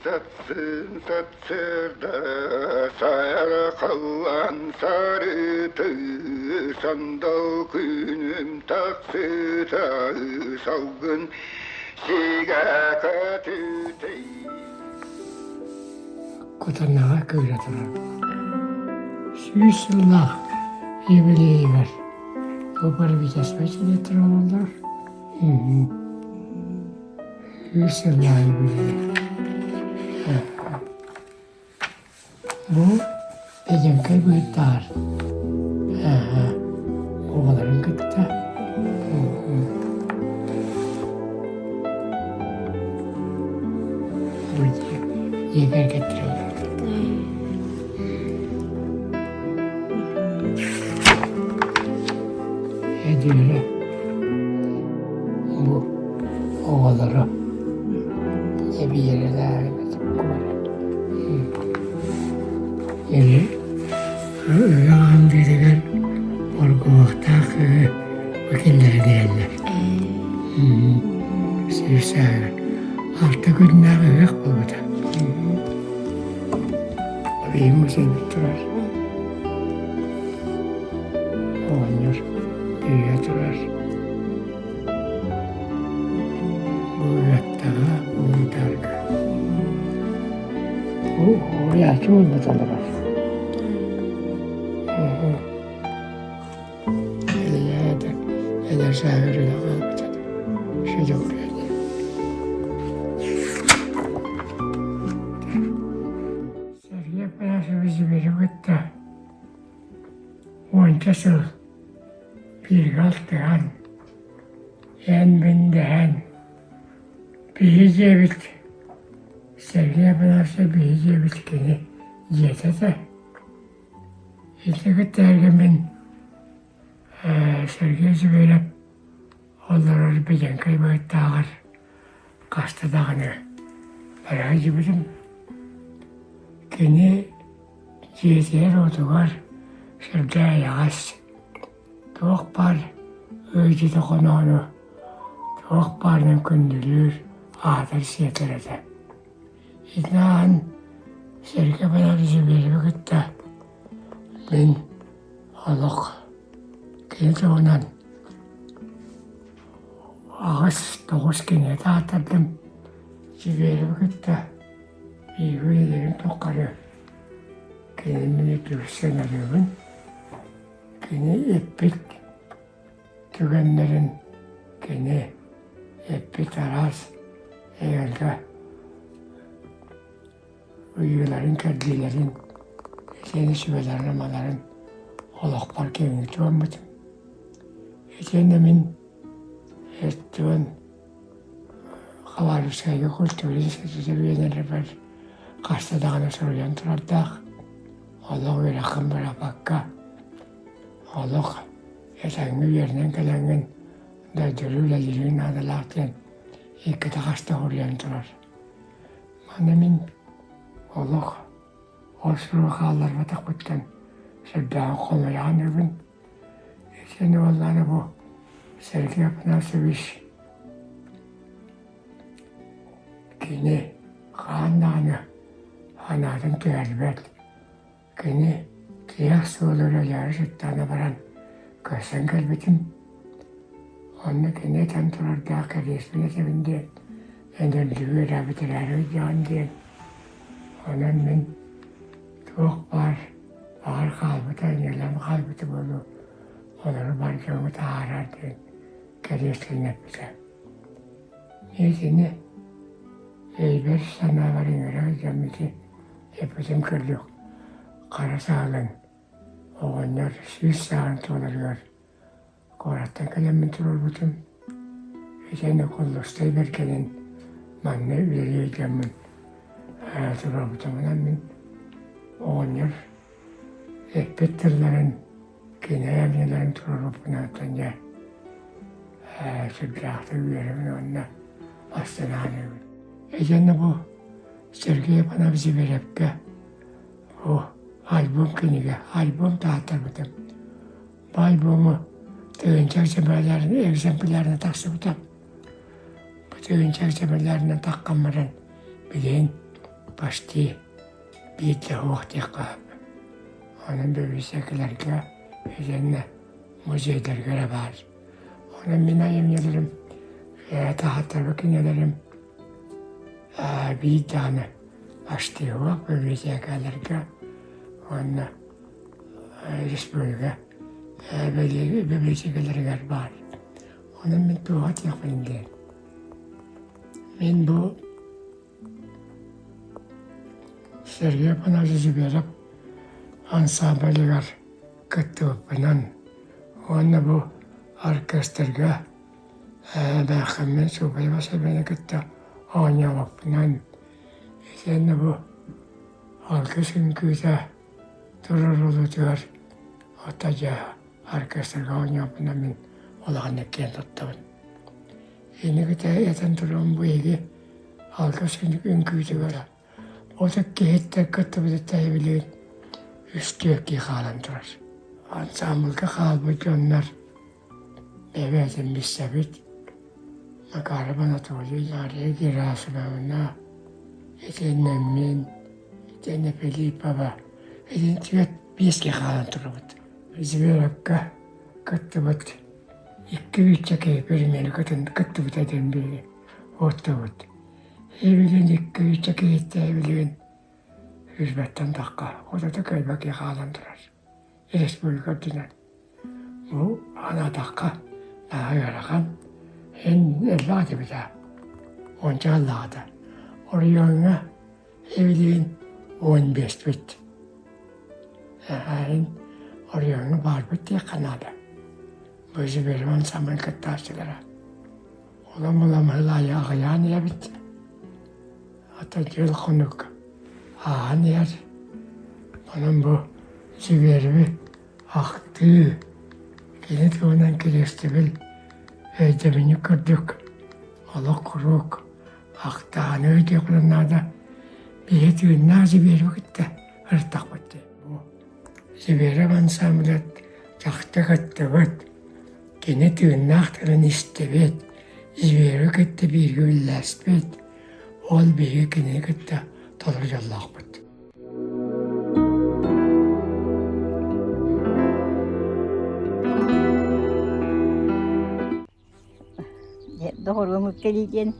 Сарсын сарсыарда саарахаллаан сарыты сандал күнүм тахсыта салгын сигэ көтүтэй Кутанаҕа кыыра турар 100 сыллаах юбилейыгар бу правительство директора олороллор. 100 сыллаах юбилей. Бу Бэдьэҥкэй быһыттааҕар оҕолорун кытта бу дьиэ кэргэттэрэ олороллор. Эдьиийэ бу оҕолоро эбиэрэлээх Или ыаҕан диэтигэр оргуһуохтаах бу кинилэри диһэллэр. Сүүсээҕэр алта күннээх ыһыах буолбута. Биһиги музейбыт турар. Оҕонньор үйэ турар. Бу ыаттаҕа, бу ыытарга. Уһуйааччы буолбут олорор. Эдэр сааһыгар үлэ хаалбыта. Шедевр Сергей Афанасьевич Зверев кытта 10-ча сыл бииргэ алтыһан, эн-мин дэһэн, биһи дьиэбит Сергей Афанасьевич биһи дьиэбит кини дьиэтэ этэ. Ити кытта эргэ мин Сергей Зверев олорор Бэдьэҥкэй быһыттааҕар хаста даҕаны бара сылдьыбытым. Кини дьиэтигэр-уотугар сүрдээх эйэҕэс, туох баар ыалдьыты-хоноону туох баарынан күндүлүүр, аатар-сиэтэр этэ. Итини ааһан Сергей Афанасьевич Звереви кытта мин олох кини туһунан 8-9 кинигэ ааттардым. Звереви кытта бииргэ үлэлиирим тухары кинини сыаналыыбын. Кини эппит түгэннэрин кини эппит араас эгэлгэ ыйыыларын-кэрдиилэрин, итиэннэ сүбэлэрин-амаларын олохпор киэҥник туһаммытым. Итиэннэ мин өттүн Хабаровскайга культура института үөрэнэрбэр хаста даҕаны суруйан турардаах. Олох үөрэххин бырахпакка, олох этэҥҥэ үөрэнэн кэлэҥҥин дойдулуу үлэлиирин наадалаах диэн иккитэ хаста суруйан турар. Маны мин олох ол суругу хаалларбатахпыттан сүрдээҕин хомойоон Итини буоллаҕына бу Сергей Афанасьевич кини хаан даҕаны санаатын түһэрбэт. Кини тиһэх суолу үлэлээри сыттаана баран көрсөн кэлбитим. Онно кини этэн турардаах кэриэспин этэбин диэн эн өлдүгү эрэ бүтэрээри ыйдаҕын диэн. Онон мин туох баар баҕар хаалбыта, ньэлэм хаалбыта буолуо, олору бар дьоҥҥо таһаарар диэн кэриэстэннэрбитэ. Итини өйбөр санаабар ыҥыра сылдьаммыт ити эппитим курдук хара саалын оҕонньор 100 сааһын туоларыгар куораттан кэлэммин туруорбутум. Итиэннэ Куллустай Бэргэнин манна үлэлии сылдьаммын туруорбутум. Онон мин оҕонньор эппит тылларын, кини айымньыларын туруорбуппунааттан дьэ сүрдээхтик үөрэбин уонна астына саныыбын. Итиэннэ бу Сергей Иванов Зверевкэ бу альбом кинигэ, альбом таһааттарбытым. Бу альбому 1000 экземплярынан тахсыбыта. Бу 1000 экземплярынан таххан баран билигин Почти биир да суох диэххэ сөп. Онон бибилэтиэкэлэргэ итиэннэ музейдарга эрэ баар. Онон мин айымньыларым, таһааттарбыт кинигэлэрим биир даҕаны почти суох бибилэтиэкэлэргэ уонна республика бибилэтиэкэлэригэр баар. Онон мин туоҕа этиэхпин диэн. Мин бу Сергей Афанасьевич Зверев ансаамбылыгар кыттыбыппынан уонна бу оркестрга Бээххэммин Субай Васильевны кытта оонньообуппунан итиэннэ бу алгыс үҥкүүтэ туруоруллуутугар ото дьэ оркестрга оонньообуппунан мин улаханнык киэн туттабын. Инникитэ этэн туран бу эһиги алгыс үҥкүүтүгэр отут киһиттэн кыттыбытыттан билигин үстүү киһи хаалан турар. Ансаамбылга хаалбыт дьоннор бэйэ-бэйэтин билсэбит. Макаров Анатолий, Мария Герасимовна, итиэннэ мин, итиэннэ Филиппова, итин түөрт биэс киһи хаалан турабыт. Зверевка кыттыбыт икки үүччэ киһи пельмени кыттыбыта диэн биһиги оттубут. Эбилин икки үүччэ киһиттэ эбилин үрбэттэн тахха отото кэлбэ киһи хаалан турар. Республика үрдүнэн. Бу анаатахха наһаа ыарахан. Эн элбэх этибит аа. Уонча сыллааҕыта. Оройуоҥҥа эбилин 15-пит. Эһээһин оройуоҥҥа баарбыт диэххэ наада. Бу Звереван самай кыттааччылара. Улам-улам сыл аайы аҕыйаан иһэбит. Ата дьыл хонук ааһан иһэр. Онон бу Звереви ахтыы, кини туһунан кириэстэбил өйдөбүнньүк курдук олох куруук ахтааны өйдүөхпүтүн наада. Биһи тыыннаах Звереви кытта ырыттахпыт дии. Бу Зверев ансамблят чахчы кыттыбыт, кини тыыннаах тылын истибит, Звереви кытта бииргэ үллэспит, ол биһиги кинини кытта толору дьоллоохпут. Доҕоруом кэлии диэн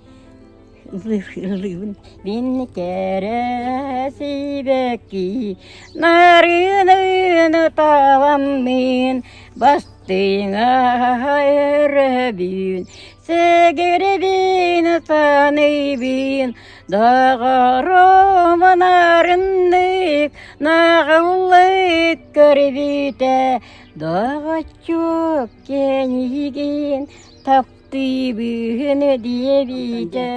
ыллыыбын. Мин кэрэ сибэкки нарыыныны таламмын бастыҥа өрөбүн сэгэрибин саныыбын доҕорум нарыннык наҕыллык көрбүтэ доҕоччук кэнигин таптыыбын диэбитэ.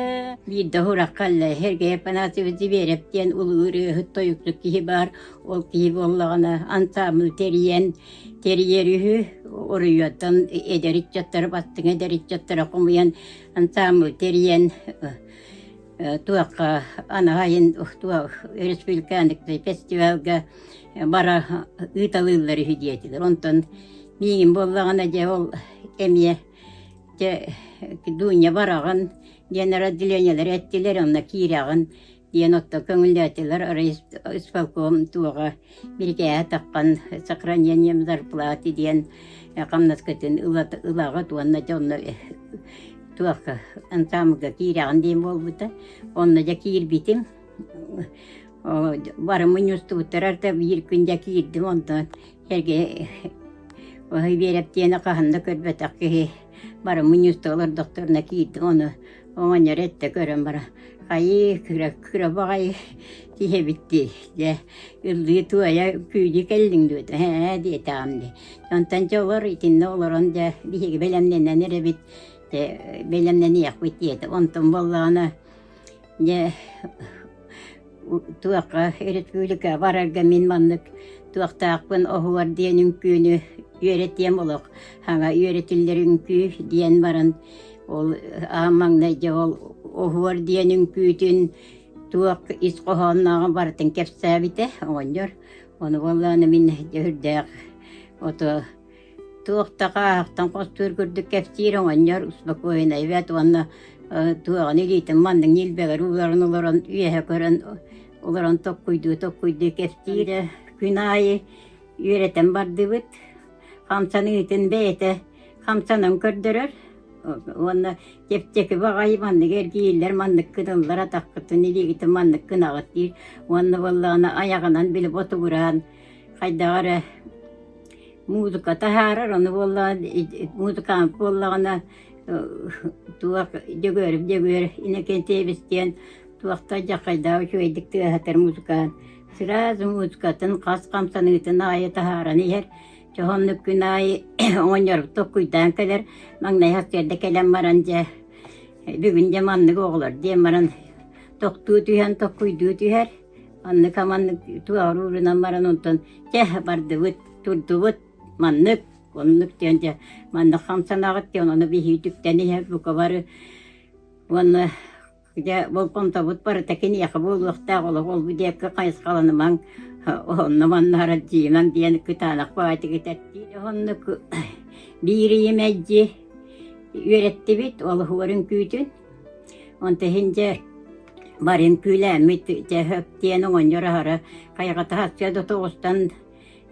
Биирдэ уһурахха Сергей Афанасьевич Зверев диэн улуу ырыаһыт тойуксут киһи баар. Ол киһи буоллаҕына ансаамбыл тэрийэн тэрийэр үһү. Оройуоттан эдэр ыччаттары бастыҥ эдэр ыччаттары хомуйан ансаамбыл тэрийэн туохха анаһайын туох республиканский фестивалга бара ыыталыыллар үһү диэтилэр. Онтон миигин буоллаҕына дьэ ол эмиэ дьэ Дуня бараҕын диэн отделениелар эттилэр онно киирэҕин диэн отто көҥүллээтилэр исполком туоҕа бирикээһэ таххан сохранением зарплаты диэн хамнаскытын ылаҕыт уонна дьэ онно туохха ансаамбылга киирэҕин диэн буолбута онно дьэ киирбитим бары мунньустубуттар да биир күн дьэ киирдим онтон Сергей Биэрэп диэни хаһан да көрбөтөх киһи бары мунньуста олордохторуна киирдим ону оҕонньор эттэ көрөн баран хайыы кыра кыра баҕайы киһи эбит дии дьэ ыллыы туойа күүдүү кэллиҥ дуо ээ диэтэҕим дии онтон дьэ олор итиннэ олорон дьэ биһиги бэлэмнэнэн эрэбит дьэ бэлэмнэниэхпит диэтэ онтон буоллаҕына Дьэ, туохха республика барарга мин маннык туохтаахпын оһуор диэн үҥкүүнү үөрэтиэм олох хаҥа үөрэтиллэр үҥкүү диэн баран ол аан маҥнай дьэ ол оһуор диэн үҥкүүтүн туох ис хоһооннооҕун барытын кэпсээбитэ оҕонньор ону буоллаҕына мин дьэ үрдээх ото Туох да хааһахтан хостуур курдук кэпсиир оҕонньор успокоенай эбээт уонна туоҕун илиитин маннык ньилбэгэр ууран олорон үөһэ көрөн Олорон токкуйдуу-токкуйдуу кэпсиирэ күн аайы үөрэтэн бардыбыт. Хамсаныытын бэйэтэ хамсанан көрдөрөр уонна чэпчэки баҕайы маннык эргийиллэр, маннык гыналлар, атаххытын, илиигитин маннык гынаҕыт диир. Уонна буоллаҕына айаҕынан били ботугураан хайдах эрэ музыка таһаарар, ону буоллаҕына музыкант буоллаҕына туох Дьөгүөрүп Дьөгүөр Иннокентьевич диэн туохта дьахайдаах үчүгэйдик тыаһатар музыкант сразу музыкатын хас хамсаныытын аайы таһааран иһэр. Чоһоннук күн аайы оҕонньорбут токкуйдаан кэлэр, маҥнай сарсыарда кэлэн баран дьэ бүгүн дьэ маннык оҕолор диэн баран тохтуу түһэн токкуйдуу түһэр. Маннык маннык туоруурунан баран онтон чэ бардыбыт, турдубут маннык оннук диэн дьэ маннык хамсанаҕыт диэн ону биһиги түктэн иһэр бука бары уонна дьэ болҕомтобут барыта киниэхэ буолуохтаах олох ол-бу диэки хайысхаланымаҥ онно манна аралдьыйымаҥ диэн кытаанах баҕайытык этэрдии оннук биир ийэ мэлдьи үөрэттибит ол уһугар үҥкүүтүн онто иһин дьэ бары үҥкүүлээммит дьэ хөп диэн оҕонньор аһара хайҕата сарсыарда да тоҕустан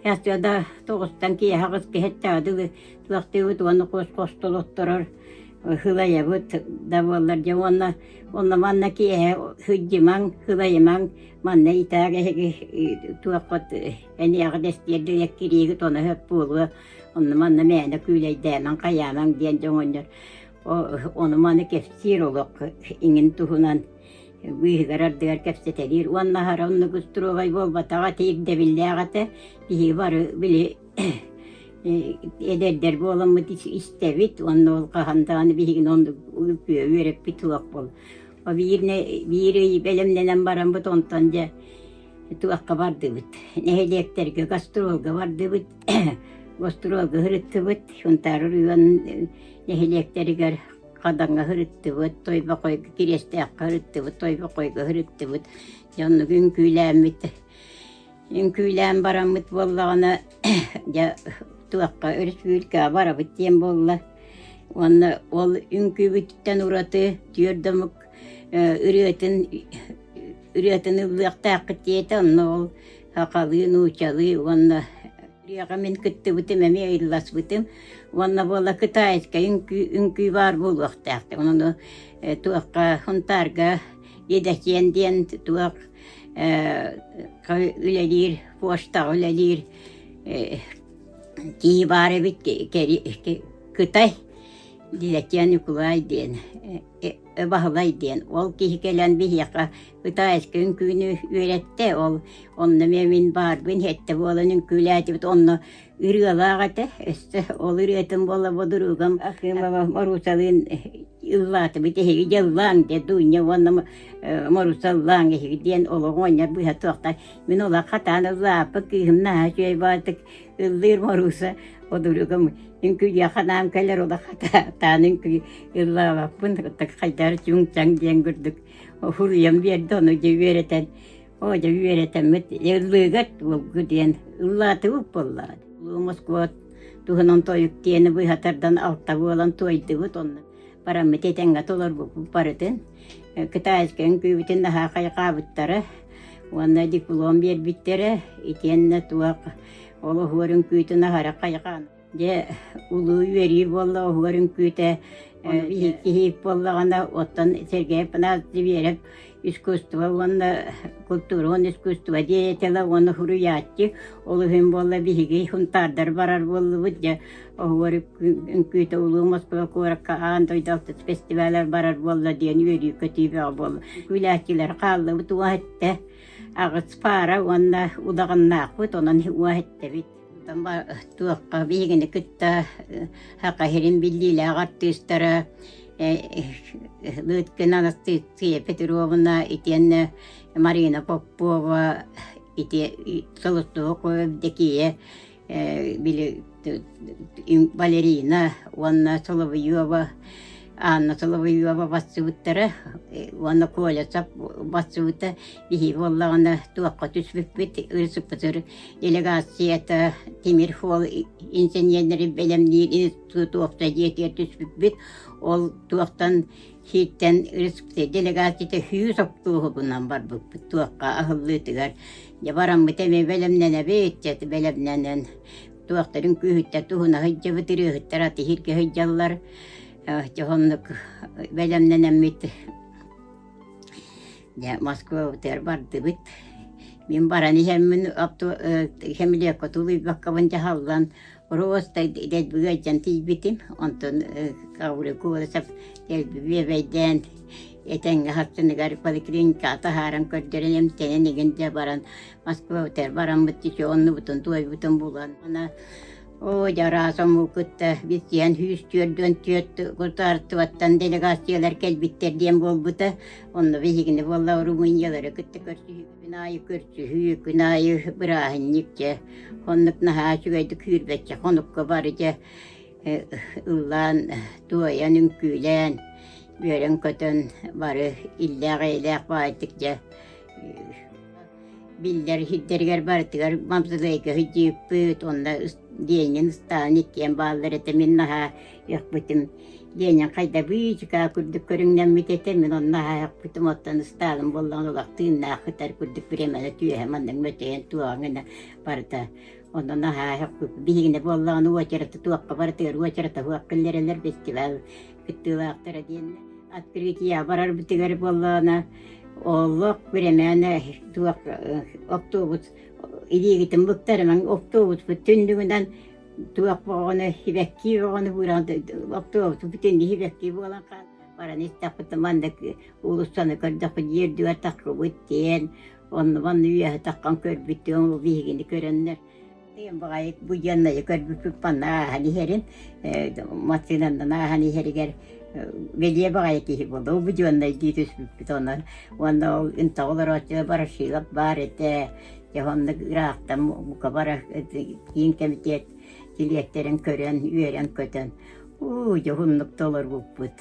Сарсыарда тоҕустан киэһэ аҕыс киһиттэҕэ дылы туохтуубут уонна хос-хос толотторор һылайабыт да буоллар дьэ уонна онно манна киэһэ сылдьымаҥ, һылайымаҥ, манна итаак эһиги туоххут эниэҕэ дэстиэрдэ эккириигит ону сөп буолуо, онно манна мээнэ күүлэйдээмэҥ, хайаамаҥ диэн дьэ оҕонньор ону-маны кэпсиир олох иҥин туһунан быыһыгар ардыгар кэпсэтэлиир уонна аһара оннук устуруобай буолбатаҕа ити ирдэбиллээх этэ биһиги бары били эдэрдэр буоламмыт истэбит уонна ол хаһан даҕаны биһигини оннук үөрэппит суох буол биир биир ый бэлэмнэнэн бараммыт онтон дьэ туохха бардыбыт нэһилиэктэргэ гастролга бардыбыт гастролга сырыттыбыт Сунтаар оройуон нэһилиэктэригэр Хадаҥҥа сырыттыбыт, Тойбохойго, Кириэстээххэ сырыттыбыт, Тойбохойго сырыттыбыт. Дьэ оннук үҥкүүлээммит. Үҥкүүлээн бараммыт буоллаҕына, дьэ туохха өрөспүүбүлүкэҕэ барабыт диэн буолла. Уонна ол үҥкүүбүтүттэн ураты түөрт омук ырыатын ырыатын ыллыахтааххыт диэтэ. Онно ол сахалыы, нууччалыы уонна Ырыаҕа мин кыттыбытым, эмиэ ыйыласпытым. Уонна буола китайскай үҥкүү, үҥкүү баар буолуохтаах. Ону туохха Сунтаарга Едэчиэн диэн туох үлэлиир, почтаҕа үлэлиир киһи баар эбит Кытай Дилэтиэн Ньукулай диэн Баһылай диэн. Ол киһи кэлэн биһиэхэ китайскай үҥкүүнү үөрэттэ. Ол онно эмиэ мин баарбын сэттэ буолан үҥкүүлээтибит. Онно ырыалаах этэ. Өссө ол ырыатын буола бодуругам Акимова Марусалыын ыллаатыбыт. Эһиги дьэ ыллааҥ диэ Дуня уонна Маруса ыллааҥ эһиги диэн олоҕу оҕонньор быһа туохтаах. Мин олох хатаан ыллааппыт кыыһым наһаа үчүгэй баҕайытык ыллыыр Маруса Одуругум үҥкүүлүөх ханаам кэлэр олох хатаан үҥкүү ыллаабаппын хайдах чуҥ-чаҥ диэн курдук суруйан биэрдэ ону дьэ үөрэтэн оо дьэ үөрэтэммит ыллыыгат булгу диэн ыллаатыбыт буоллаҕа Улуу Москва туһунан тойук диэни быһа тардан алта буолан туойдубут онно бараммыт этэҥҥэ толорбуппут барытын китайскай үҥкүүбүтүн наһаа хайҕаабыттара уонна диплом биэрбиттэрэ итиэннэ туох ол оһуор үҥкүүтүн аһара хайҕаан дьэ улуу үөрүү буолла оһуор үҥкүүтэ киһи буоллаҕына оттон Сергей Афанасьевич Зверев искусство уонна культура уонна искусство деятелэ уонна суруйааччы ол иһин буолла биһиги Сунтаардар барар буоллубут дьэ оһуор үҥкүүтэ улуу Москва куоракка аан дойду алтыс фестивалар барар буолла диэн үөрүү-көтүү бөҕө буолла үҥкүүлээччилэр хааллыбыт уоһа эттэ аҕыс паара уонна удаҕаннаахпыт онон уоһа эттэбит туохха биһигини кытта Саха сирин биллиилээх артыыстара Лыткина Анастасия Петровна итиэннэ Марина Попова ити Солостуок Евдокия били балерина уонна Соловьева Анна Соловьева барсыбыттара уонна Коля Сап барсыбыта биһиги буоллаҕына туохха түспүппүт РСФСР делегацията тимир суол инженердэрин бэлэмниир институт уопсай дьиэтигэр түспүппүт ол туохтан Сииттэн делегацията сүүс оптуоһубунан барбыппыт туохха аһыллыытыгар. Дьэ бараммыт эмиэ бэлэмнэнэбит, дьэ бэлэмнэнэн туохтарын күүһүттэр туһуна сылдьабыт, ырыаһыттар аты иһиргэ сылдьаллар. Дьэ оннук бэлэмнэнэммит Дьэ, Москвабытыгар бардыбыт. Мин баран иһэммин Хемилиэккэ тулуйбаккабын дьаһаллан Роста дэлби ыалдьан тиийбитим. Онтон Гаврил дэлби бүөбэйдээн этэҥҥэ сарсыныгар поликлиникаҕа таһааран көрдөрөн эмтэнэн игин дьэ баран Москвабытыгар бараммыт дьэ оннубутун туойбутун булан Оо, дьэ араас омугу кытта билсиһэн 144 государствоттан делегациялар кэлбиттэр диэн буолбута. Онно биһигини буолла Румыниялары кытта көрсүһүү күн аайы көрсүһүү, күн аайы бырааһынньык дьэ. Оннук наһаа үчүгэйдик күүрбэччэ хонукка бары дьэ ыллаан, туойан, үҥкүүлээн, үөрэн-көтөн бары иллээх-эйэлээх баайдык дьэ Биллэр сирдэригэр барытыгар мавзолейга сылдьыыппыт, уонна Ленин, Сталин иккиэн бааллар этэ, мин наһаа үөхпүтүм. Ленин хайда быычыкаа курдук көрүҥнэммит этэ, мин онно наһаа үөхпүтүм, оттон Сталин буоллаҕына олох тыыннаах сытар курдук бириэмэни түөһэ маннык мөтөйөн туоҕаҥ гына барыта. Онно наһаа үөхпүппүт. Биһигини буоллаҕына уочарата туохха барытыгар уочарата суох киллэрэллэр фестиваль кыттыылаахтара диэн открытие барарбытыгар буоллаҕына олох бириэмэни туох автобус илиигитин быктарымаҥ автобуспут түннүгүнэн туох боҕону сибэкки боҕону бууран автобус бүтүннүү сибэкки буолан хаал баран истэхпит маннык уулуссаны көрдөхпүт дьиэ үрдүгэр таххыбыт диэн онно манна үөһэ таххан көрбүт ол биһигини көрөннөр Тыйым баҕайы бу дьыаннайы көрбүппүт манна ааһан иһэрин, массыынанан ааһан иһэригэр бэлиэ баҕайы киһи буолла. Бу дьыаннай дии түспүппүт онон. Уонна ол интоҕо олорооччу Ворошилов баар этэ. Дьэ оннук ыраахтан бука бара киин кэмитиэт чилиэттэрин көрөн, үөрэн-көтөн уу дьоһуннук толорбуппут.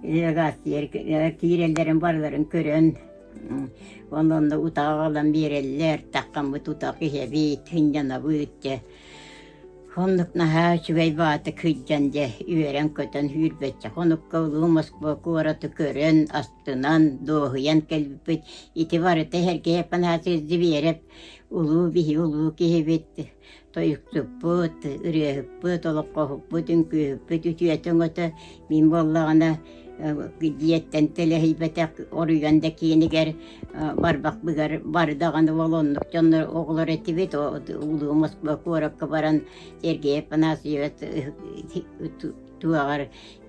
Делегация киирэллэрин барыларын көрөн Онно утаҕы аҕалан биэрэллэр, таххаммыт утах иһэбит, сынньанабыт дьэ. Оннук наһаа үчүгэй баҕатык сылдьан дьэ үөрэн-көтөн сүүрбэччэ хонукка улуу Москва куораты көрөн, астынан, дуоһуйан кэлбиппит. Ити барыта Сергей Афанасьевич Зверев улуу биһи улуу киһибит тойуксуппут, ырыаһыппыт, олоҥхоһуппут, үҥкүүһүппүт үтүөтэ-өҥөтө мин буоллаҕына дьиэттэн тэлэһийбэтэх оруйан да киинигэр барбахпыгар бары даҕаны ол оннук дьоннор оҕолор этибит улуу Москва куоракка баран Сергей Афанасьевич туоҕар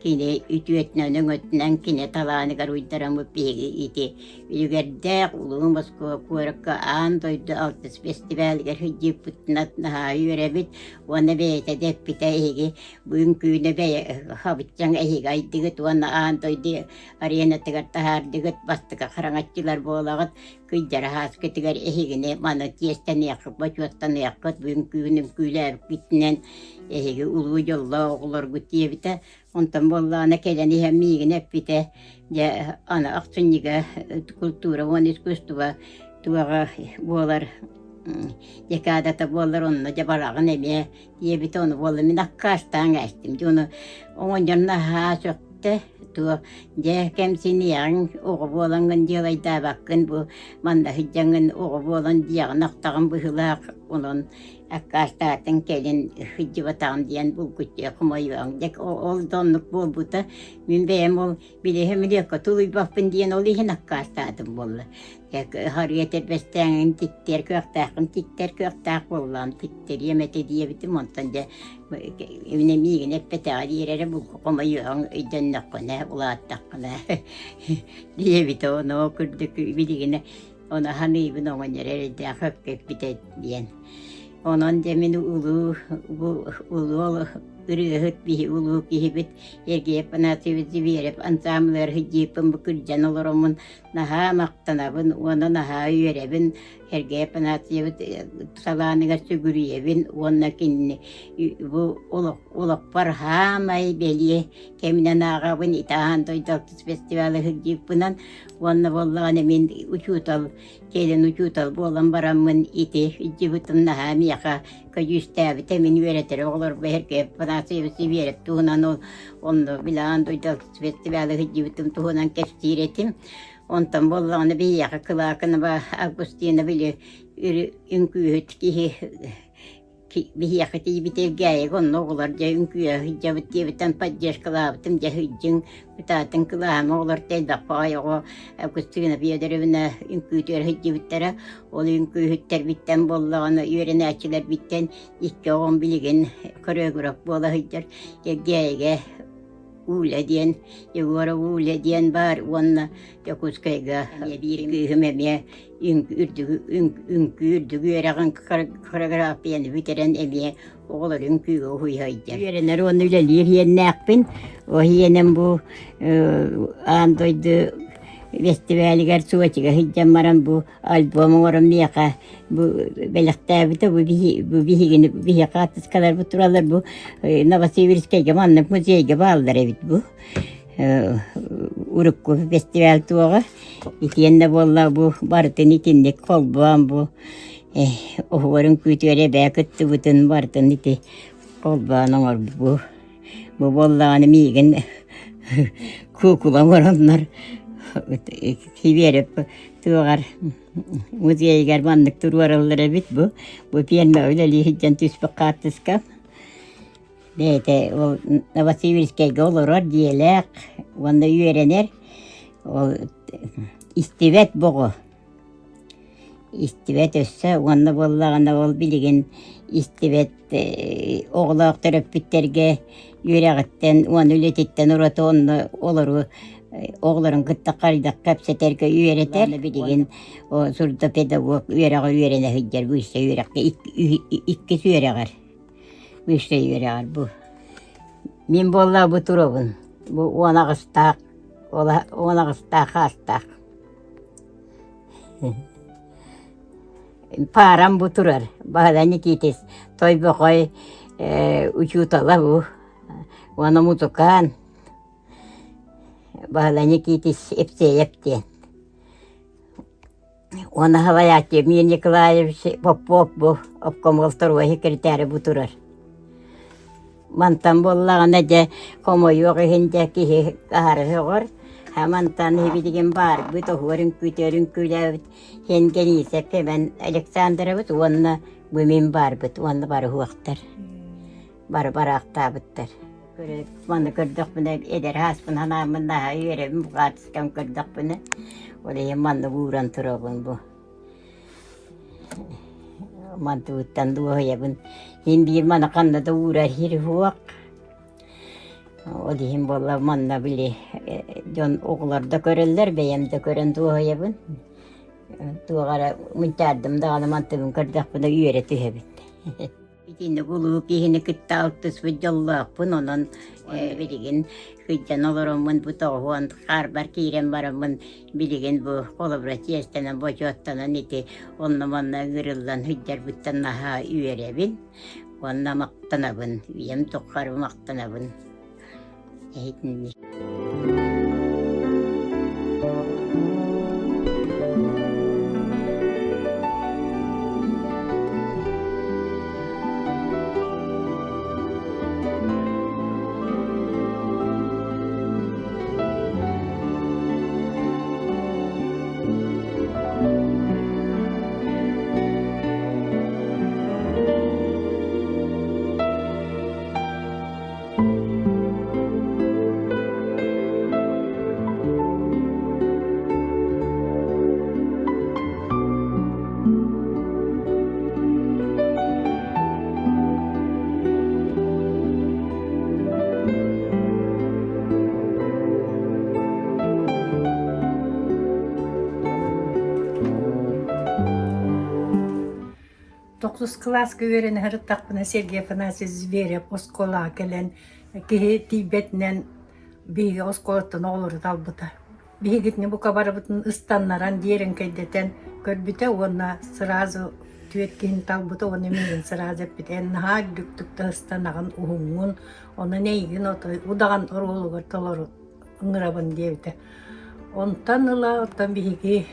Кини үтүөтүнэн-өҥөтүнэн кини талааныгар уйдараммыт биһиги ити үлүгэрдээх улуу Москва куоракка аан дойду алтыс фестивалыгар сылдьыыппытынан наһаа үөрэбит уонна бэйэтэ да эппитэ эһиги бу үҥкүүнү бэйэ хабыччаҥ эһиги айдыгыт уонна аан дойду аренатыгар таһаардыгыт бастакы хараҥаччылар буолаҕыт кыйдара ааскытыгар эһигини маны тиэстэниэххит бочуоттаныаххыт бу үҥкүүнү үҥкүүлээбиккитинэн Эһиги улуу дьоллоох оҕолоргут диэбитэ. Онтон буоллаҕына кэлэн иһэн миигин эппитэ, дьэ аны ахсынньыга культура уонна искусство туоҕа буолар декадата буолар онно дьэ бараҕын эмиэ диэбитэ ону буолла мин аккаастаан ээстим дьэ ону оҕонньор наһаа сөхтө туо дьэ кэмсиниэҕиҥ оҕо буолаҥҥын дьыалайдаабаккын бу манна сылдьаҥҥын оҕо буолан дьиэҕин ахтаҕын быһыылаах онон аккаастаатын кэлин сылдьыбатаҕым диэн булгуччу хомойуоҥ. Дьэ ол да оннук буолбута. Мин бэйэм ол билиһим илиэккэ тулуйбаппын диэн ол иһин аккаастаатым буолла. Харыйа этэрбэстээҥин тиктэр кыахтааххын тиктэр кыахтаах буоллаҕым тиктэриэм этэ диэбитим онтон дьэ именно миигин эппэтэҕэ диир эрэ булгу хомойуоҥ өйдөннөххүнэ улааттаххына диэбитэ ону ол курдук билигин Ону саныыбын оҕонньор эрэйдээх өккө эппитэ диэн. Онон дьэ мин улуу бу улуу ырыаһыт биһи улуу киһибит Сергей Афанасьевич Зверев ансаамбылыгар сылдьыыппын бу кырдьан олороммун наһаа махтанабын уонна наһаа үөрэбин Сергей Афанасьевич талааныгар сүгүрүйэбин уонна кинини бу олох олохпор хаамай бэлиэ кэминэн ааҕабын ити аан дойду алтыс фестивалы сылдьыыппынан Уонна буоллаҕына мин учуутал, кэлин учуутал буолан бараммын ити илдьибитим наһаа миэхэ көдьүүстээбитэ. Мин үөрэтэр оҕолорбор Сергей. Афанасьевич Сибиэрэп туһунан ол онно билэҕин дойду фестивалы сылдьыбытым туһунан кэпсиир этим. Онтон буоллаҕына биһиэхэ Кылаакынова Августина били үҥкүүһүт киһи биһиэхэ тиийбит Элгээйигэ онно оҕолор дьэ үҥкүүгэ сылдьабыт диэбиттэн поддержкалаабытым дьэ сылдьыҥ кытаатыҥ кылааһым оҕолор элбэх баҕайы оҕо Августина Федоровна үҥкүүтүгэр сылдьыбыттара ол үҥкүүһүттэрбиттэн буоллаҕына үөрэнээччилэрбиттэн икки оҕом билигин хореограф буола сылдьар Элгээйигэ Уля диэн, Егоров Уля диэн баар уонна Дьокуускайга биир кыыһым эмиэ үҥкүү үрдүк үөрэҕин хореографияны бүтэрэн эмиэ оҕолор үҥкүүгэ уһуйа сылдьар. Үөрэнэр уонна үлэлиир иэннээхпин. Ол иэним бу аан дойду фестивалыгар Сочига сылдьан баран бу альбом оҥорон миэхэ бу бэлэхтээбитэ бу бу биһигини биһиэхэ артыскаларбыт тураллар бу Новосибирскайга маннык музейга бааллар эбит бу урукку фестиваль туоҕа итиэннэ буолла бу барытын итинник холбоон бу оһуорун күүтүөр эбээ кыттыбытын барытын ити холбоон оҥорбут Бу буоллаҕына миигин куукула оҥороннор Сибиэрэп туоҕар музейыгар маннык туруораллар эбит бу. Бу пиэрмэ үлэлии сылдьан түспүт хаартыска. Бэйэтэ ол Новосибирскайга олорор дьиэлээх уонна үөрэнэр. Ол истибэт боҕо. Истибэт өссө уонна буоллаҕына ол билигин истибэт оҕолоох төрөппүттэргэ үөрэҕиттэн уонна үлэтиттэн ураты онно олору оҕолорун кытта хайдах кэпсэтэргэ үөрэтэр. Билигин сурдопедагог үөрэҕэ үөрэнэ сылдьар высшай үөрэххэ иккис үөрэҕэр высшай үөрэҕэр бу. Мин буоллаа бу туробун. Бу 18-таах 18-таах хаастаах. Паарам бу турар, Баһылай Никитич Тойбохой учуутала бу уонна музыкант Баһылай Никитич Евсеев диэн. Уонна салайааччы Мия Николаевич Попов бу обкомол второй секретарь бу турар. Мантан буоллаҕына дьэ хомойуох иһин дьэ киһи аһары сөҕөр. Мантан билигин баарбыт оһуор үҥкүүтүгэр үҥкүүлээбит Хенгенисов Пемэн Александрович уонна бу мин баарбыт уонна бары уһуохтар. Бары бараахтаабыттар. Маны көрдөхпүнэ эдэр ааспын санааммын наһаа үөрэбин бу хаартыскам көрдөхпүнэ. Ол иһин маннык ууран турабын бу. Мантыбыттан дуоһуйабын. Иһин биир маны ханна да уурар сир суох. Ол иһин буолла манна били дьон оҕолор да көрөллөр, бэйэм да көрөн дуоһуйабын. Туох эрэ мунчаардым даҕаны мантыбын көрдөхпүнэ үөрэ түһэбин. Итинник улуу киһини кытта алтыспыт дьоллоохпун, онон билигин сылдьан олороммун бу тоҕуһуон хаарбар киирэн бараммын билигин бу холобура чиэстэнэн бочуоттанан ити онно-манна ыҥырыллан сылдьарбыттан наһаа үөрэбин уонна махтанабын, үйэм тухары махтанабын. Иһитинник. Тохсус кылааска үөрэнэ сырыттахпына Сергей Афанасьевич Зверев оскуолаҕа кэлэн киһи тиийбэтинэн биһиги оскуолаттан оҕолору талбыта. Биһигитини бука барыбытын ыстаннаран диэрэҥкэйдэтэн көрбүтэ уонна сразу түөрт киһини талбыта уонна миигин сразу эппитэ эн наһаа үрдүктүк да ыстанаҕын уһуҥҥун онон эйигин отой удаҕан оруолугар толору ыҥырабын диэбитэ. Онтон ыла оттон биһиги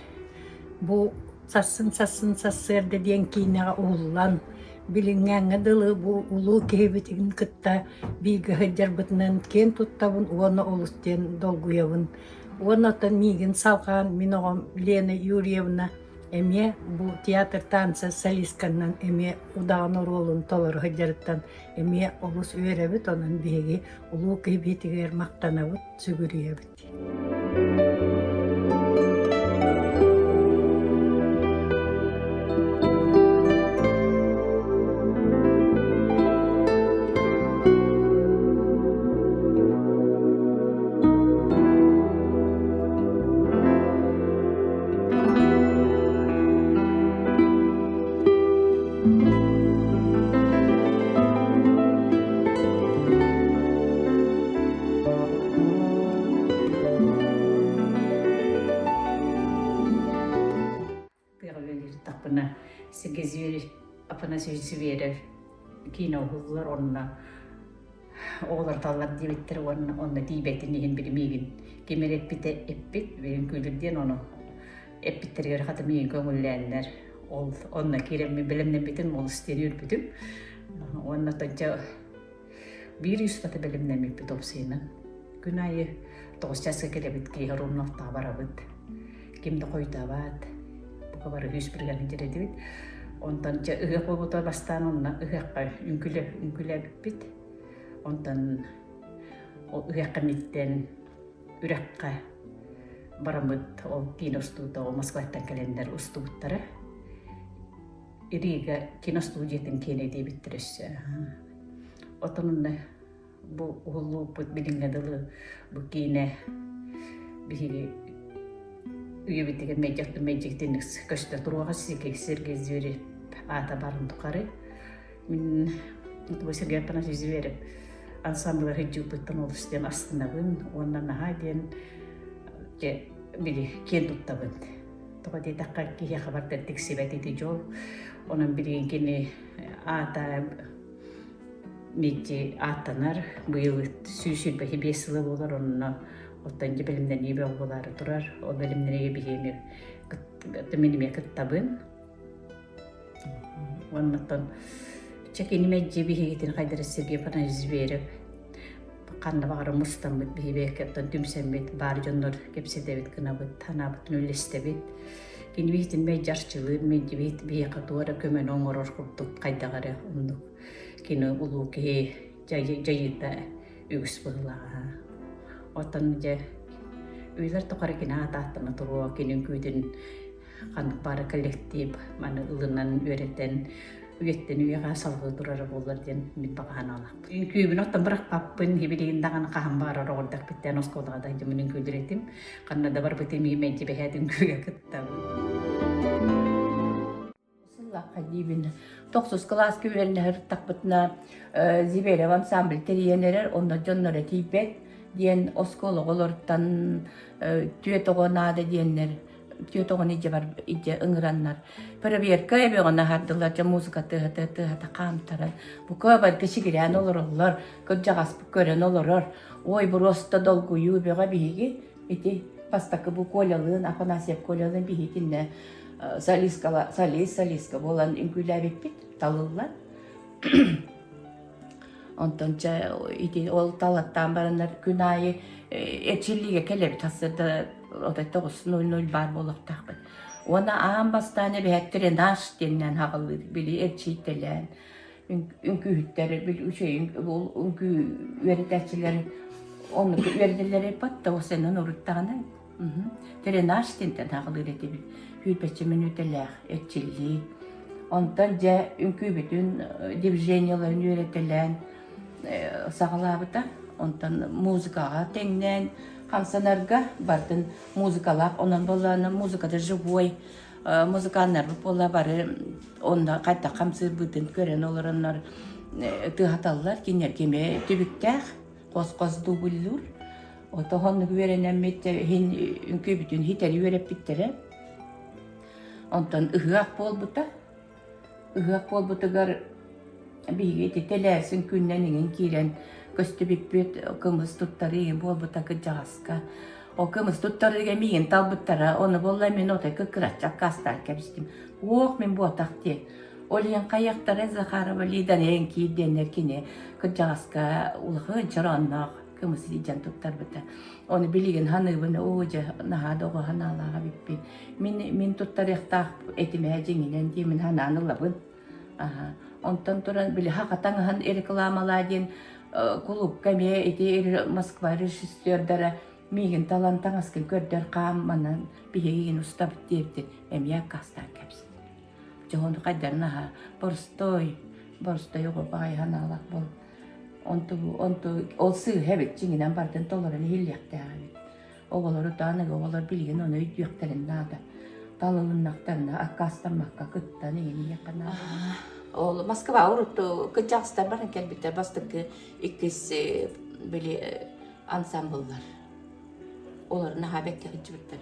бу сарсын сарсын сарсыарда диэн киинэҕэ уһуллан. Билиҥҥээҥҥэ дылы бу улуу киһибитин кытта бииргэ сылдьарбытынан киэн туттабын уонна олус диэн долгуйабын. Уонна оттон миигин салҕаан мин оҕом Лена Юрьевна эмиэ бу театр танца солистканан эмиэ удаҕан оруолун толоро сылдьарыттан эмиэ олус үөрэбит, онон биһиги улуу киһибитигэр махтанабыт, сүгүрүйэбит. Тыаҕа үлэлиирдахпына Сергей Зверев, Афанасий Зверев киинэ уһуллар онно оҕолор таллар диэбиттэр уонна онно тиийбэтин иһин били миигин ким эрэ эппитэ эппит билин күүлүр диэн ону эппиттэригэр хата миигин көҥүллээннэр ол онно киирэммин бэлэмнэммитин олус диэн үөрбүтүм уонна тонча Биир ый устата бэлэмнэммиппит уопсайынан. Күн аайы тоҕус чааска кэлэбит, киэһэ оруобуна барабыт. Ким да хойутаабат. Бука бары үс бригада этибит. Онтон дьэ ыһыах буолбута бастаан онно ыһыахха үҥкүлэ үҥкүлээбиппит. Онтон ол ыһыах кэнниттэн үрэххэ бараммыт ол киинэ устуута ол Москваттан кэлэннэр устубуттара. Рига киностудиятын киэнэ диэбиттэр өссө. Отон онно бу уһуллууппут билиҥҥэ дылы бу киинэ биһиги үйэбитигэр мэлдьэхтин мэлдьигитин көстө туруоҕа Сергей Зверев аата барын тухары. Мин Сергей Афанасьевич Зверев ансамблы сылдьыыппыттан олус диэн астынабын уонна наһаа диэн били киэн туттабын. Тоҕо диэтэххэ, киһиэхэ барда тиксибэт ити дьол. Онон билигин кини аата мэлдьи ааттанар. Быйыл 125 сыла буолар, онно оттон дьэ бэлэмнэнии бөҕө буолаары турар. Ол бэлэмнэниигэ биһиги мин эмиэ кыттабын. Уонна чэ кини мэлдьи биһигитин хайдара Сергей Афанасьевич Зверев ханна баҕарар мустаммыт биһи оттон түмсэммит баар дьоннор кэпсэтэбит гынабыт санаабытын үллэстэбит кини биһитин мэлдьи арчылыыр мэлдьи биһиэхэ туох эрэ көмөнү оҥорор курдук хайдах эрэ оннук кини улуу киһи дьайыыта үгүс быһыылааҕа оттон дьэ үйэлэр тухары кини аата ааттана туруо кини үҥкүүтүн ханнык баара коллектив маны ылынан үөрэтэн үйэттэн үйэҕэ салҕыы турара буоллар диэн мин баҕа санаалаахпын. Үҥкүүбүн оттон бырахпаппын, билигин даҕаны хаһан баҕарар оҕордохпүттэн оскуолаҕа да дьоммун үҥкүүлүүр этим. Ханна да барбытым иһин мэлдьи бэһээт үҥкүүгэ кыттабын. Сыллаахха диибин. Тохсус кылааска үөрэнэ сырыттахпытына Зверев ансамбль тэрийэн эрэр, онно дьонноро тиийбэт диэн оскуола оҕолоруттан түөрт оҕо наада диэннэр түөрт оҕону илдьэ бар илдьэ ыҥыраннар проверка эбэҕин аһардылар дьэ музыка тыаһата тыаһата хаамтаран бука барыта сигирээн олороллор кырдьаҕаспыт көрөн олорор ой боруоста долгуйуу бөҕө биһиги ити бастакы бу Колялыын Афанасьев Колялыын биһиитиннэ солисткала солист солистка буолан үҥкүүлээбиппит талыллан Онтон чэ ити ол талаттаан бараннар күн аайы эрчиллиигэ кэлэбит сарсыарда отой 9:00 баар буолуохтаахпыт. Уонна аан бастаан эбэһээт тренаж диэннээн хаҕыллыыр били эрчийтэлээн үҥкүүһүттэр били үчүгэй үҥкүү үөрэтээччилэр оннук үөрэтэллэр эппат да осеннан уруттаҕына Тренаж диэнтэн аҕылыыр этибит. Сүүрбэччэ мүнүүтэлээх эрчиллии. Онтон дьэ үҥкүүбүтүн движениеларын үөрэтэлээн саҕалаабыта. Онтон музыкаҕа тэҥнээн хамсанарга бардын музыкалаах. Онон буоллаҕына музыката живой музыканнарбыт буолла бары онно хайдах хамсыырбытын көрөн олороннор тыаһаталлар. Кинилэргэ эмиэ түбүктээх хос-хос дубльлуур. Отоһоннук үөрэнэммит иһин үҥкүүбүтүн хитэри үөрэппиттэрэ. Онтон ыһыах буолбута. Ыһыах буолбутугар биһиги ити тэлээсин күннэн иҥин киирэн көстүбүппүт кымыс туттарыы буолбута кырдьаҕаска. Ол кымыс туттарыыга миигин талбыттара, ону буолла мин отой кыккыраччы аккаастаан кэбистим. Уох, мин буотах диэн. Ол иһин хайыахтара Захарова Лида киир диэннэр кини кырдьаҕаска улахан чороонноох кымыс илдьэн туттарбыта. Ону билигин саныыбын, оо дьэ, наһаа да оҕо санаалаах эбиппин. Мин, мин туттарыахтаах этим ээ дьиҥинэн диэмин санаан ылабын. Аха. Онтон туран били хаха таҥаһын рекламалаа диэн кулуупка эмиэ ити Москва режиссердара миигин талан таҥаскын көрдөр хаам манан биһигин устабыт диэбитин эмиэ аккаастаан кэпсэтим. Дьоһун хайдарын наһаа боростой, боростой оҕо баҕайы санаалаах буол. Онту, онту ол сыыһа эбит дьиҥинэн барытын толорон иһиллиэхтээх эбит. Оҕолору таныгы оҕолор билигин ону өйдүөхтэрин наада. Талылыннахтарына аккаастаммакка кыттан иһиниэххэ наада. Ол Москва урут кырдьаҕастар баран кэлбиттэр бастакы иккис били ансамбллар. Олор наһаа бэккэ сылдьыбыттар.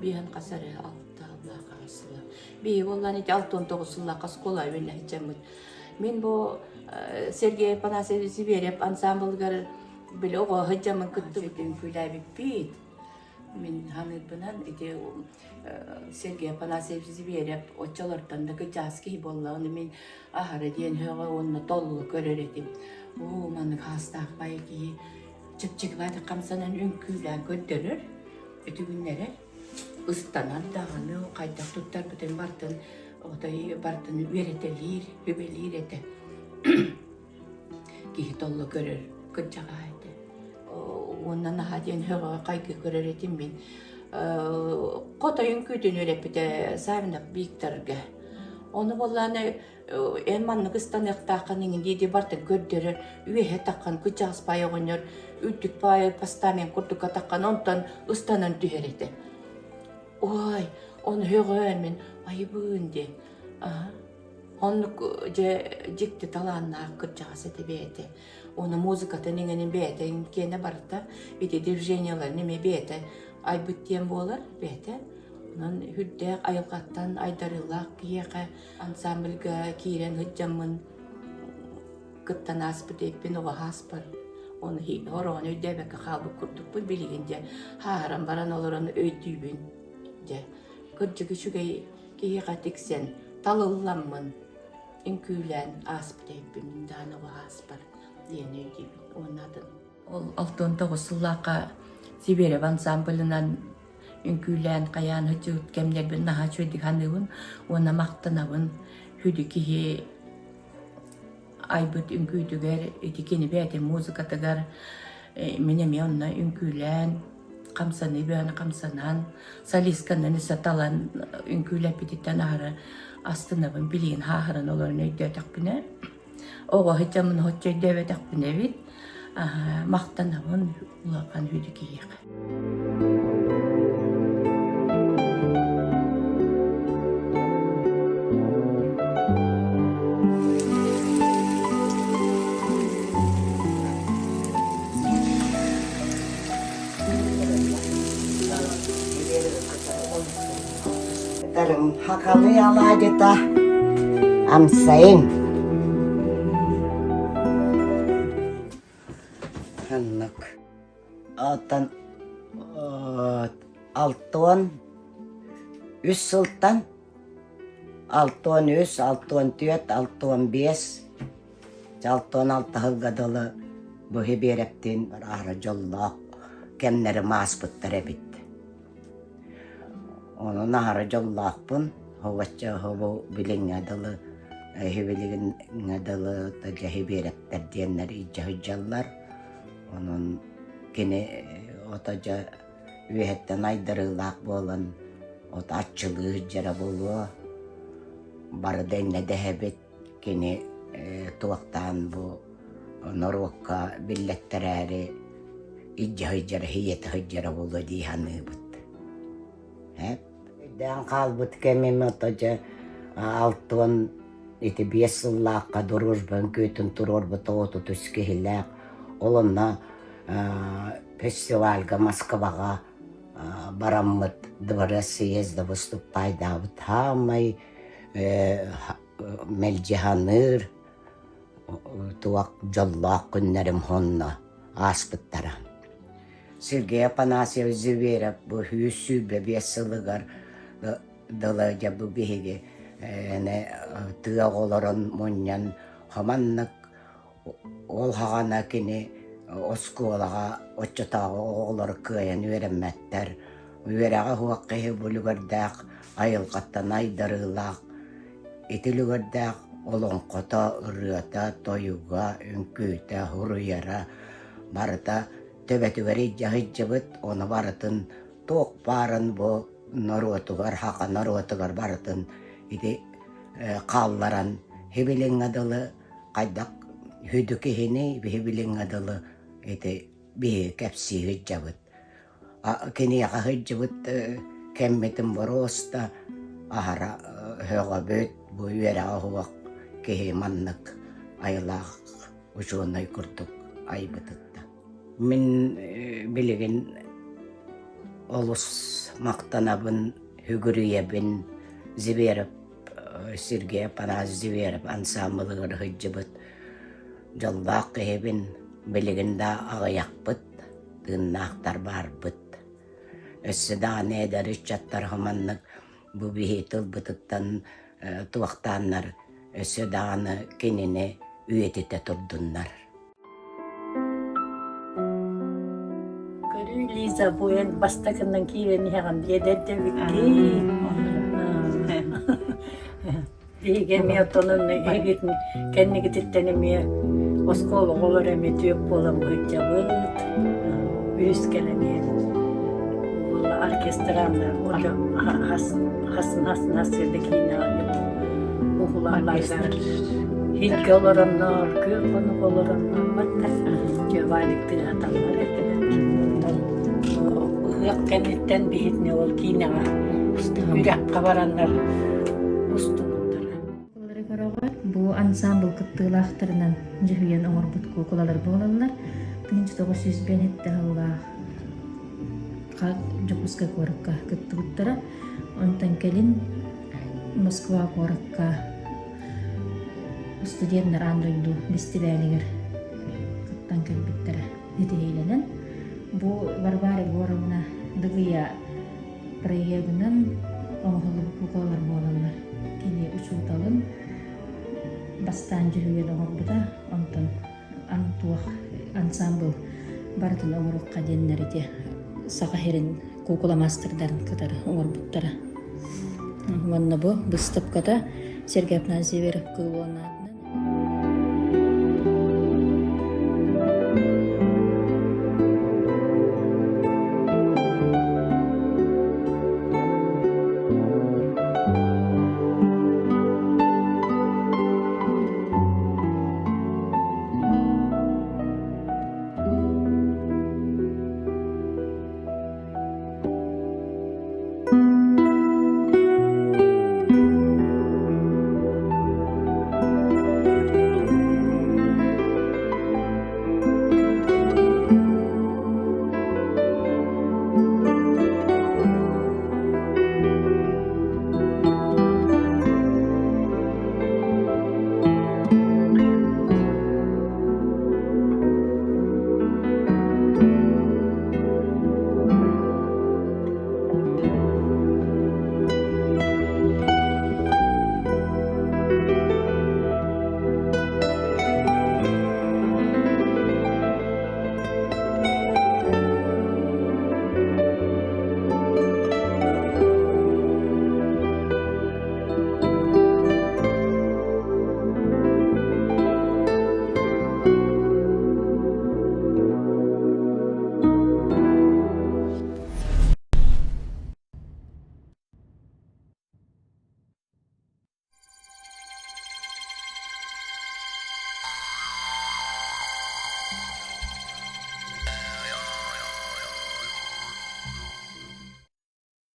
Биһэн хас эрэ алта сыллаах аҕыс сыла. Биһи буоллаан ити 69 сыллаах оскуола үөннэ сылдьаммыт. Мин бу Сергей Афанасьевич Зверев ансамблыгар били оҕо сылдьаммын кыттыбыт үҥкүүлээбиппит. Мин ханыырбынан ити Сергей Афанасьевич Зверев оччолортон да кычаас киһи буолла. Ону мин аһара диэн һөҕө уонна толлу көрөр этим. Оо, маннык хаастаах бай киһи чэпчэкилээх хамсанан үҥкүүлээн көрдөрөр, үтүгүннэрэр. Ыстанар даҕаны хайдах туттарбытын барытын отой барытын үөрэтэлиир, үбэлиир этэ. Киһи толло көрөр, кырдьаҕаа этэ. Уонна наһаа диэн һөҕө хайгыы көрөр этим мин. Хотой үҥкүүтүн үөрэппитэ Савинов Викторга. Ону буоллаана эн маннык ыстаныахтааххын иҥин дии бартын көрдөрөр үөһэ таххан кычаас паай оҕонньор үрдүк паай постамент курдукка таххан онтон ыстанан түһэр этэ ой ону һөҕөөн мин айыбыын диэн оннук дьэ дьикти талааннаах кырдьаҕас этэ бэйэтэ уонна музыкатын иҥэнин бэйэтэ киэнэ барыта ити движенияларын эмиэ бэйэтэ айбыт диэн буолар бэйэтэ онон үрдээх айылҕаттан айдарыылаах киһиэхэ Ансамбльга киирэн сылдьаммын кыттан ааспыт эппин оҕо ааспар ону хороҕон өйдөөбөккө хаалбыт курдукпун билигин дьэ хааһыран баран олорон өйдүүбүн дьэ кырдьык үчүгэй киһиэхэ тиксэн талылламмын үҥкүүлээн ааспыт эппин мин даҕаны оҕо ааспар диэн өйдүүбүн уонна атын Ол 69 сыллаахха Сибиэрэп ансамблынан үҥкүүлээн хайаан сылдьыбыт кэмнэрбин наһаа үчүгэйдик саныыбын уонна махтанабын сүдү киһи айбыт үҥкүүтүгэр ити кини бэйэтин музыкатыгар мин эмиэ онно үҥкүүлээн хамсаныы бөҕөнү хамсанан солистканан өссө талан үҥкүүлэппититтэн аһара астынабын билигин хааһыран олорон өйдөөтөхпүнэ Оҕо сылдьаммын соччо өйдөөбөтөхпүн эбит. Махтанабын улахан сүдү киһиэхэ. Ытарым хахалыы алаадьыта амсайын Ханнык Оттон 63 сылтан 63, 64, 65, 66 сылга дылы бу Биэрэптиин аһара дьоллоох кэмнэрим ааспыттар эбит. Онон аһара дьоллоохпун, һубачча һубу билиҥҥэ дылы эһи билигиҥҥэ дылы дьэһи биэрэптэр диэннэр илдьэ сылдьаллар. Онон кини ото дьэ үөһэттэн айдарыылаах буолан ото аччылыы сылдьара буолуо. Бары да иннэ дэһэбит. Кини туохтаан бу норуокка биллэттэрээри илдьэ сылдьара, ийэтэ сылдьара буолуо дии саныыбыт. Өйдөөн хаалбыт кэмим ото дьэ алтыан ити биэс сыллаахха дружба үҥкүүтүн туруорбут 33 киһилээх. Ол онно фестивальга Москваҕа бараммыт дворец съезда выступайдаабыт саамай мэлдьи саныыр туох дьоллоох күннэрим онно ааспыттара. Сергей Афанасьевич Зверев бу 125 сылыгар дылы дьэ бу биһиги тыа оҕолорун мунньан хоманнык Ол саҕана кини оскуолаҕа оччотооҕу оҕолор кыайан үөрэммэттэр, үөрэҕэ суох киһи бу үлүгэрдээх айылҕаттан айдарыылаах, ити үлүгэрдээх олоҥхото, ырыата, тойуга, үҥкүүтэ, суруйара барыта төбөтүгэр илдьэ сылдьыбыт, ону барытын туох баарын бу норуотугар, саха норуотугар барытын ити хаалларан сибилиҥҥэ дылы хайдах сүдү киһини биһи билиҥҥэ дылы ити биһи кэпсии сылдьабыт. Киниэхэ сылдьыбыт кэммитин боруоста аһара сөҕөбүт, бу үөрэҕэ суох киһи маннык айылаах учуонай курдук айбытыттан. Мин билигин олус махтанабын, сүгүрүйэбин Зверев Сергей Апанасьевич Зверев ансаамбылыгар сылдьыбыт дьоллоох киһибин, билигин да аҕыйахпыт, тыыннаахтар баарбыт. Өссө даҕаны эдэр ыччаттар маннык бу биһи тылбытыттан туохтааннар өссө даҕаны кинини үйэтитэ турдуннар. Көрүүй Лиза, бу эн бастакынан киирэн иһэҕин эдэрдэбиккин. Биһиги эмиэ оттон эһигитин кэннигититтэн эмиэ оскуола оҕолоро эмиэ түөк буолан быһыдьабыт. Үһүс кэлэн иһэбит. Оркестраннар уже хас хас хас сырда киинэҕэ уһулаллар. Хилгэ олороннор, күөх хонук олороннор батта дьэ Валик тыаһаталлар этилэр. Ыһыах кэнниттэн биһитини ол киинэҕэ үрэххэ бараннар устубуттара. Куукулалары көрөҕүт. Бу ансаамбыл кыттыылаахтарынан дьүһүйэн оҥорбут куукулалар буолаллар. 1905 сыллаах Дьокуускай куоракка кыттыбыттара. Онтон кэлин Москва куоракка студеннар аан дойду бэстибээлигэр кыттан кэлбиттэрэ ситиһиилэнэн. Бу Варвара Егоровна Дыгыйа проегынан оҥоһуллубут куукулалар буолаллар. Кини учууталын бастаан дьүһүйэн оҥорбута, онтон туох ансаамбыл барытын оҥоруохха диэннэр ити Саха сирин куукула маастардарын кытары оҥорбуттара. Уонна бу быыстапката Сергей Афанасьевич Кылуон аатынан.